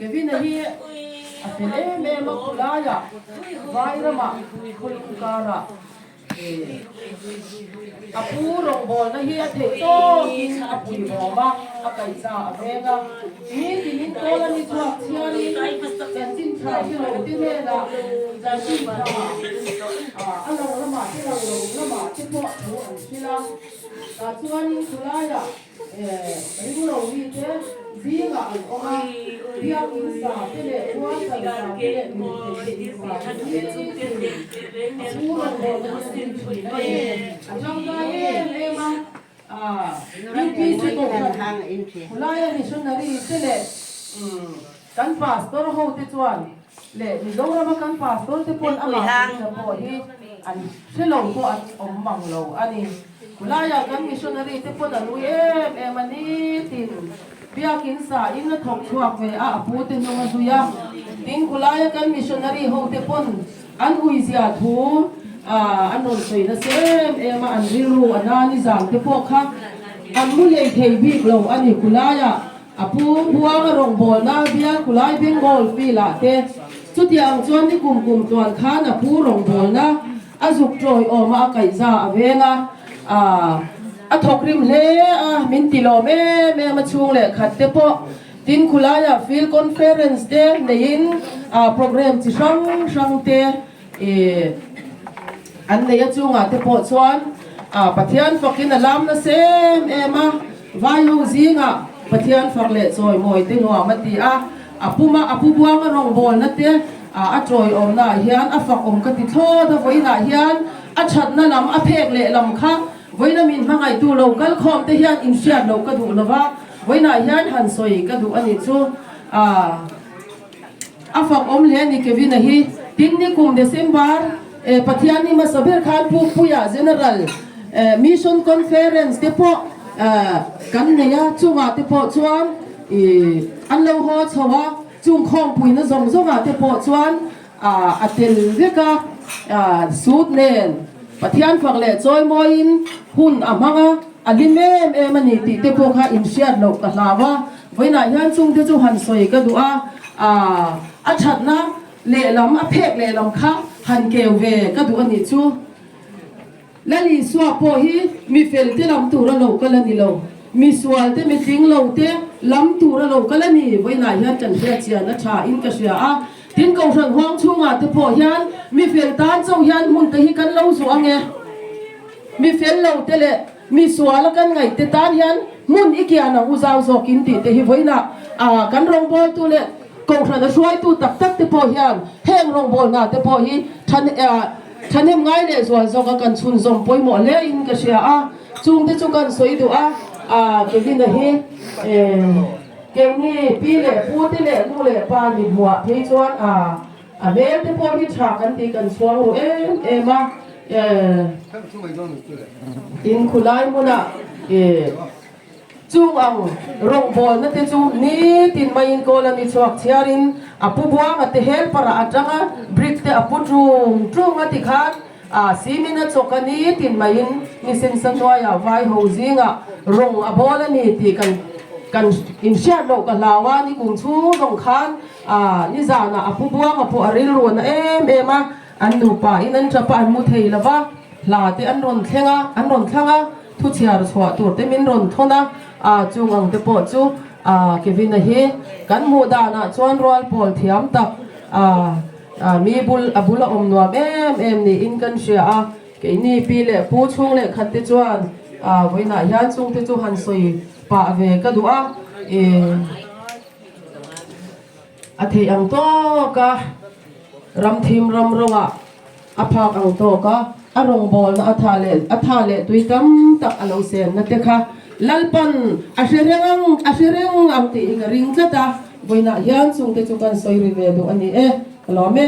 Kevin-a hi a fel em em a, khulaiah Vairamah khawlung karah A pu rawngbawlna hi a theih tawkin a puibawm a, a kaihza a veng a. Nitinin kawl a ni chhuak chhiarin chanchin tha hre lo te hnenah chanchin tha a lo lamah te lo lo lamah te pawh thu an hrilh a. Tah chuanin khulaiah Ring lo mite zingah an awm a, biakin sa te leh puanchal sa te leh mirethei te in sa te nitin a pu rawngbawlna hi a rin thin a ni. A tangkai em em a, UPC Kohhran khulaia missionary te leh kan pastor ho te chuan leh Mizorama kan pastor te pawn amah Krista pawh hi an hre lo pawh an awm mang lo a ni. Khulaiah kan missionary te pawn an ui em em a ni tin biakin sa in a thawk chhuak ve a, a pu te hnung a zui a. Tin khulaia kan missionary ho te pawn an ui zia thu an rawn sawi nasa em em a, an rilru a na ni zan te pawh kha an mu lei thei bik lo a ni. Khulaiah a pu Buanga rawngbawlna bial khulai Bengal field ah te chutiang chuan ni kum kum tluan khan a pu rawngbawlna A zuk tawi awm a, a kaihza a veng a, a thawk rim hle a, min ti lawm em em a chhung leh khat te pawh tin khulaiah field conference te neiin program chi hrang hrang te an nei a chungah te pawh chuan Pathian fakin a lam nasa em em a, vai ho zingah Pathian fak leh chawimawi te nuam a ti a, a puma a pu buanga rawngbawlna te A tawiawmnaah hian a fak awm ka ti thlawt a, vawiinah hian a thatna lam a phek leh lam kha vawiina min hmangaihtu lo kal khawm te hian inhriat loh ka duh lova, vawiinah hian han sawi ka duh a nih chu. A fak awm hle a ni Kevin-a hi. Tin nikum December Pathian ni hmasa ber khan Pukpuia General Mission Conference te pawh kan nei a, chungah te pawh chuan an lo haw chho a. Chung khawmpuina zawng zawngah te pawh chuan a tel vek a, sut nen Pathian fak leh chawimawiin hun a hmang a, a hlim em em a ni tih te pawh kha inhriat loh ka hlau a. Vawiinah hian chung te chu han sawi ka duh a, a thatna lehlam, a phek lehlam kha han keu ve ka duh a nih chu. Lal Isua pawh hi mi fel te lam tur a lo kal a ni lo, mi sual te, mi tling lo te lam tur a lo kal a ni. Vawiinah hian kan hriat chian a tha in ka hria a, tin Kohhran huang chhungah te pawh hian mi fel tan chauh hian hmun te hi kan lo zuah ang e. Mi fel lo te leh mi sual a kan ngaih te tan hian hmun i kian ang u zau zawk in tih te hi vawiinah kan rawngbawltu leh Kohhran a hruaitu tak tak te pawh hian heng rawngbawlna te pawh hi than Thahnem ngai leh zual zawk a kan chhunzawm pawimawh hle in ka hria a, chungte chu kan sawi duh a, a Kevin-a hi keini pi leh pu te leh nu leh pa ni hmuah phei chuan a a hmel te pawh hi tha kan tih kan chhuang ru em em a, tin khulai hmunah Chung ang rawngbawlna te chu nitin maiin kawl a ni chhuak chhiarin a pu buanga te helper ah atanga brick te a pu tung tung a ti khan a simin a chawk a nitin maiin nisin sahnuaiah vai ho zingah rawng a bawl a ni tih kan kan inhriat loh ka hlau a ni kum chhung zawng khan a nizanah a pu buanga pawh a rilru na em em a an nupa in an tap a an mu thei lova hla te an rawn thleng a an rawn thlang a. Thu chhiar chhuah tur te min rawn thawn a, a chung ang te pawh chu a Kevin-a hi kan hmuh danah chuan rual pawl thiam tak a mi bul a bula awm nuam em em niin kan hria a, keini pi leh pu chhung leh khat te chuan a vawiinah hian chung te chu han sawi pah ve ka duh a, ih a theih ang tawk a ramthim ram rawngah. A phak ang tawk a, a rawngbawlna a tha leh a tha leh tui tam tak a lo senna te kha Lalpan a hre reng ang a hre reng ang tih hi ka ring tlat a, vawiinah hian chungte chu kan sawi ri ve duh a ni e, ka lawm e.